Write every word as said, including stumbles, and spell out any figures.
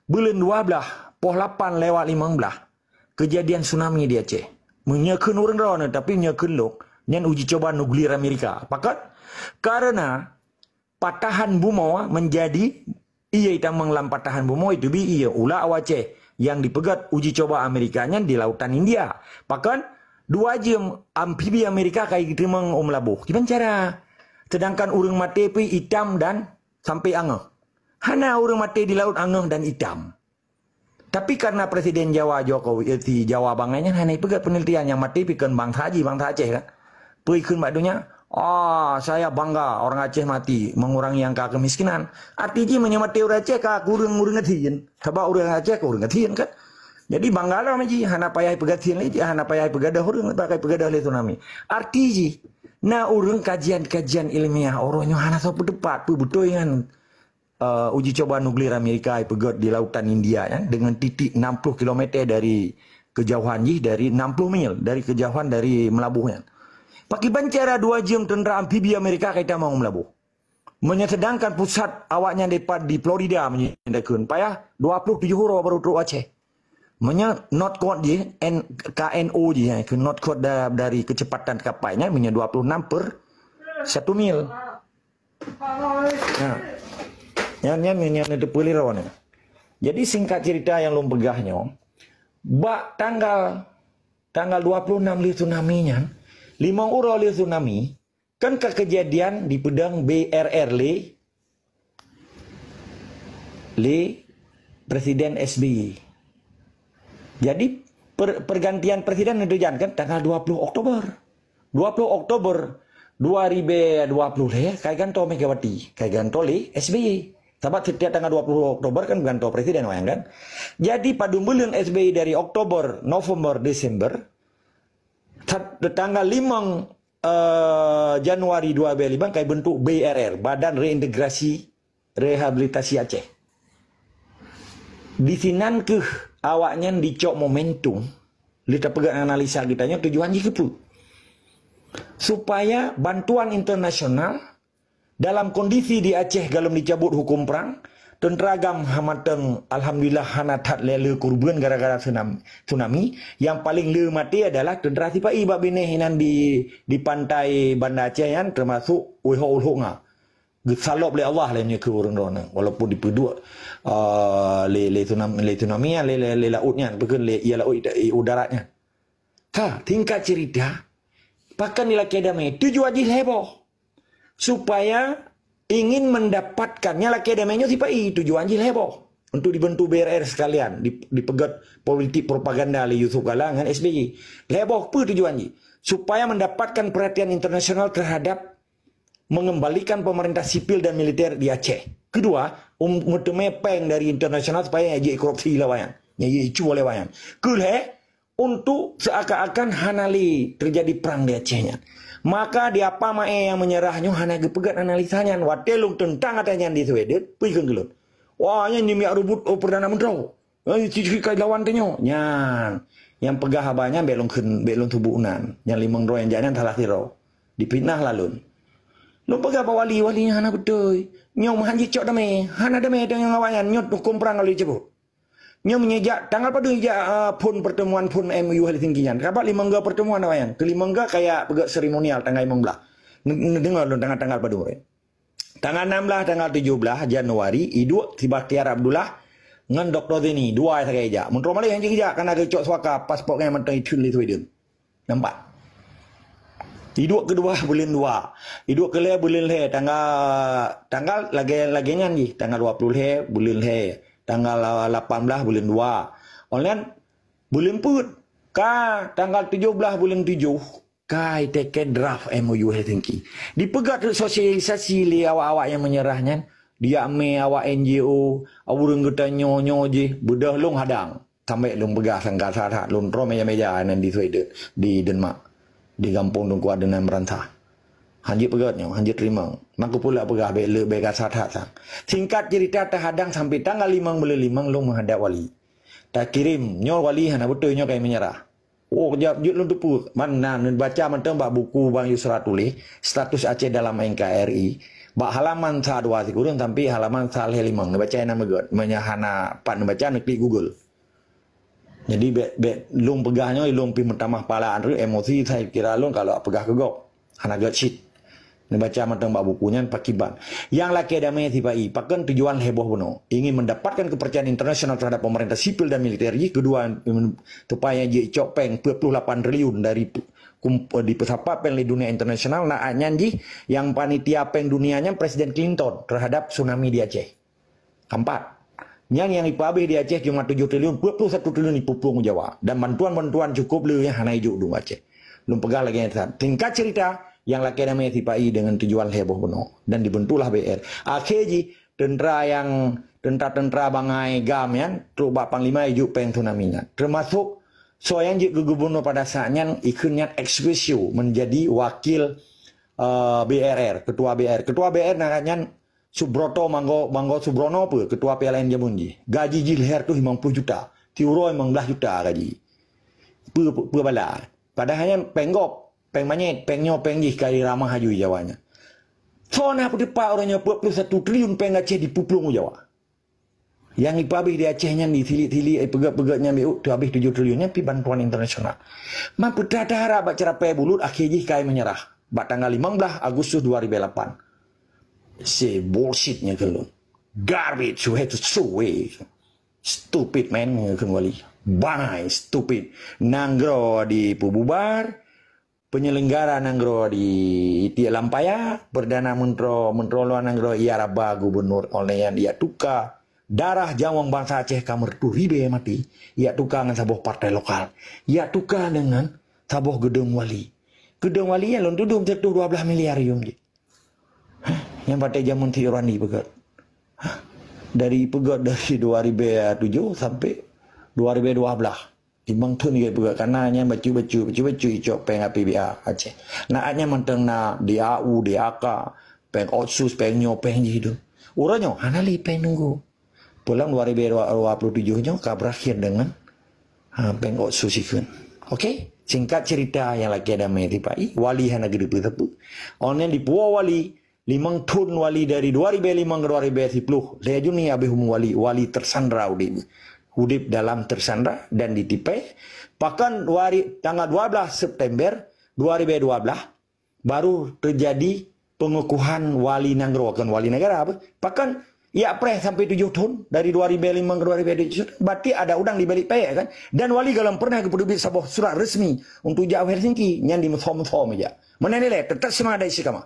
buleuen dua blaih, poh lapan lewat limong blaih, keujadian tsunami di Aceh. Meunyoe kheun ureuëng droeneuh, tapi meunyoe kheun lôn, nyan uji coba nuklir Amerika. Pakon? Karena patahan bumoe menjadi, ié tamong lam patahan bumoe itu bi ié ulak Aceh nyang dipeugét uji coba Amerika nyan di Lautan India. Pakon? Dua jeuem amfibi Amerika ka jiteumeung u Meulaboh. Kiban cara? Sedangkan ureuëng maté pih itam dan sampai angeuh. Hana ureuëng maté di laut angeuh dan itam. Tapi karena Presiden Jawa Jokowi, eh, si Jawa bangai nyan hana ipeugét penelitian nyang maté pih kheun bansa jih, bansa Aceh kan. Peue kheun bak donya, "Ah, saya bangga orang Aceh mati, mengurangi angka kemiskinan." Arti jih meunyoe maté ureuëng Aceh ka kureueng ureuëng gasien. Sabab ureuëng Aceh ka ureuëng gasien kan. Jadi bangga lah jih, hana payah ipeugét sien lé, hana payah ipeugadoh ureuëng, tak payah ipeugadoh lé tsunami. Arti jih, na ureuëng kajian-kajian ilmiah, uroe nyoe hana soe peuteupat, peue beutôi nyan. Eh, uji coba nuklir Amerika ipeugét di Lautan India nyan dengan titik enam puluh kilometer dari kejauhan jih, dari enam puluh mil dari kejauhan dari Meulaboh nyan. Pakiban cara dua jeuem tentara amfibi Amerika ka itamong u Meulaboh. Meunyoe sedangkan pusat awaknyan dipat di Florida meunyoe dakun payah dua puluh tujoh uroe baru trok Aceh. Meunyoe not code jih, N-, K N O jih, eh, ke not code da-, dari kecepatan kapai nyan meunyoe dua puluh enam per satu mil. Nah, nyan, nyan, nyan, nyan teupeuliro ni. Jadi singkat cerita nyang lôn peugah nyoe, bak tanggal, tanggal dua puluh enam lheueh tsunami nyan, limong uroe lheueh tsunami, kan ka kejadian dipeudong B R R lé, lé Presiden S B Y. Jadi per-, pergantian presiden neutujankan tanggal dua puluh Oktober. Dua puluh Oktober dua ribu dua puluh lhèe, kai gantoe Megawati, kai gantoe lé S B Y. Sabab setiap tanggal dua puluh Oktober kan gantoe presiden wayang kan. Jadi padum buleuen S B Y dari Oktober, November, Desember, tat-, tanggal limong, eh, Januari dua ribu lima kai bentuk B R R, Badan Reintegrasi Rehabilitasi Aceh. Di sinan keuh awaknyan dicok momentum, lé tapeugah analisa geutanyoe tujuan jih keupeue. Supaya bantuan internasional dalam kondisi di Aceh galom dicabut hukum perang, tentera GAM hamateng alhamdulillah hana that lé le kurban gara-gara tsunam-, tsunami, yang paling le maté adalah tentera sipa-i bak binéh inan di, di pantai Banda Aceh nyan termasuk Ulhok-Ulhok nga. Geusalop lé Allah lé nyoe keu ureuëng droeneuh, walaupun dipeuduek, ah, lé, lé tsunam-, lé tsunami nyan, lé, lé, lé laôt nyan, bukon lé, ya, laôt, i, udara nyan. Ka, singkat cerita, pakon dilakée damé, tujuan jih lhèe boh. Supaya ingin mendapatkan, nyang lakée damé nyoe sipa-i, tujuan jih lhèe boh. Untuk dibentuk B R R sekalian, di, dipeugét politik propaganda lé Yusuf Kala ngon S B Y. Lhèe boh peue tujuan jih? Supaya mendapatkan perhatian internasional terhadap mengembalikan pemerintah sipil dan militer di Aceh. Kedua, um, meuteumé péng dari internasional supaya nyang jeuet korupsi lé awaknyan, nyang jeuet icu lé awaknyan. Keulhèe, untuk seakan-akan hana lé terjadi perang di Aceh nyan. Maka di apa mae nyang menyerah nyoe hana geupeugét analisa nyan. Watée lôn teuntang ata nyan di Sweden, peue kheun keu lôn? Wah, nyan jimiak rubut, oh, Perdana Menteri. Eh, ci-, ci-, kai lawan tanyoe. Nyan. Nyang peugah haba nyan bék lôn kheun, bék lôn tuboh nan. Nyang limong droe nyang jak nyan salah sidroe. Dipitnah lé lôn. Lôn peugah bak wali, wali nyan hana beutôi. Nyoe meuhan jicok damé. Hana damé tanyoe ngon awaknyan. Nyoe huköm prang ka lheueh jicabut. Nyoe meunyoe jak, tanggal padum jak, ah, phon pertemuan phon M O U Helsinki nyan. Ka bak limong ga pertemuan awaknyan. Keu limong ga kaya peugah seremonial tanggal limong blah. N-, n-, deungoe lôn tanggal-tanggal padum. Tanggal enam belas, tanggal tujuh belas Januari, iduek si Bakhtiar Abdullah ngon Doktor Zaini, dua sagai jak. Meuntroe Malaysia hana jak, karena geucok suaka paspor nyan mantong itheun lé Sweden. Nampak? Iduek keudua buleuen dua. Iduek keulhèe buleuen lhèe, tanggal, tanggal lagèe, lagèe nyan jih, tanggal dua puluh lhèe buleuen lhèe, tanggal lapan belas buleuen dua. Online buleuen peuet. Ka tanggal tujoh belas buleuen tujoh. Kai teuka draft M O U Helsinki. Dipeugah sosialisasi lé awak-awak nyang menyerah nyan, diamé awak N G O, ureuëng geutanyoe nyoe jih, beudôh lôn hadang. Sampai lôn peugah sangka that-that, lôn troh meja-meja nan di Sweden, di Denmark, di gampông Teungku Adenan Meurantah. Hanjeuet peugah nyoe, hanjeuet teurimong. Maka pula peugah bék le, bék ka that-that sang. Singkat cerita, teuhadang sampai tanggal limong buleuen limong lôn meuhadap wali. Takirém, nyoe wali hana beutôi nyoe kai menyerah. Oh, kejap, jeuet lôn teupeu. Mana neubaca mantong bak buku Bang Yusra tuléh, status Aceh dalam N K R I. Bak halaman sa dua sikureueng sampai halaman sa lhèe limong. Neubaca nyang na meugèt. Meunyo hana pat neubaca, neuklik Google. Jadi, bèk, bèk lôn peugah nyoe, lôn pih meutamah pala Andrew, emosi, saya kira lôn kalau peugah keu gob. Hana gèt cit. Neubaca mantong bak buku nyan pakiban. Nyang lakèe damé sipa-i, pakon tujuan lhèe boh bunoe. Ingin mendapatkan kepercayaan internasional terhadap pemerintah sipil dan militer jih. Kedua, supaya jicok péng dua puluh lapan triliun dari kum-, dipeusapat péng lé dunia internasional. Na nyan jih, nyang panitia péng dunia nyan Presiden Clinton terhadap tsunami di Aceh. Keempat, nyan nyang ipeuhabéh di Aceh cuma tujoh triliun, dua puluh satu triliun ipuplueng u Jawa. Dan bantuan-bantuan cukup le nyang hana ijok dum Aceh. Lôn peugah lagèe nyan. Singkat cerita, nyang lakèe damé sipa-i dengan tujuan lhèe boh bunoe. Dan dibentuklah B R. Akhé jih, tentara nyang, tentara-tentara bangai GAM nyan, trok bak panglima ijok péng tsunami nyan. Termasuk, soe nyang jeuet keu gubernur pada saat nyan, ikheun nyan ex officio menjadi wakil, eh, B R R, ketua B R. Ketua B R na nyan Subroto Manggo, Manggo Subrono peue, ketua P L N jameun jih. Gaji jih lhèe reutôh limong ploh juta. Tiuroe limong blah juta gaji. Peue, peue, peue bala. Padahai nyan péng gob, péng manyét, péng nyoe, péng jih ka jiramah aju Jawa nyan. Soe na peuteupat uroe nyoe dua puluh satu triliun péng Aceh dipuplueng u Jawa. Nyang ipeuhabéh di Aceh nyan ditilik-tilik, eh, peugèt-peugèt nyan beu teuhabéh tujoh triliun nyan pih bantuan internasional. Man peuteuharap bak ceurapée bulut akhé jih kai meunyeurah bak tanggal limong blah Agustus dua ribu lapan. Say bullshit nyan keu lôn. Garbage, you have to throw away. Stupid man nyan keu wali. Bye, stupid. Nanggroe dipeububar, penyelenggara nanggroe di tiek lam paya, Perdana Menteri, Menteri Luar Nanggroe ia raba gubernur online ia tuka darah nyawöng bansa Aceh ka meureutoh ribée maté, ia tuka ngon saboh partai lokal, ia tuka deungon saboh geudong wali. Geudong wali nyan lôn tudoe sireutoh dua blah miliar yuem jih. Hah? Nyang patéh jameun si Irwandi peugöt. Hah? Dari peugöt dari dua ribu tujoh sampai dua ribu dua belas. Limong thon lagèe peugah, kana nyan bacut-bacut, bacut-bacut icok péng A P B A Aceh. Na nyan mantong na D A U, D A K, péng otsus, péng nyoe, péng jih tu. Uroe nyoe hana lé péng nunggu. Pulang dua ribu dua puluh tujuh nyoe ka berakhir dengan, ha, péng otsus ikheun. Okey, singkat cerita nyang lakèe damé sipa-i, wali hana geuteupeue sapeue. Online dipuwoe wali, limong thon wali dari dua ribu lima ke dua ribu sepuluh. Lhèe Juni habéh umu wali, wali tersandra udép. Udép dalam tersandra dan ditipèe. Pakon dua ri-, tanggal dua belas September dua ribu dua belas, baru terjadi pengukuhan wali nanggroe, kon wali negara apa. Pakon ia preh sampai tujoh thon, dari dua ribu lima ke dua ribu tujuh, berarti ada udang di balik payek, kan? Dan wali golom pernah geupeuteubiet saboh surat resmi untuk jak u Helsinki, nyan dimeusom-som ija. Meunan ilèe, teutap seumangat dan istiqamah.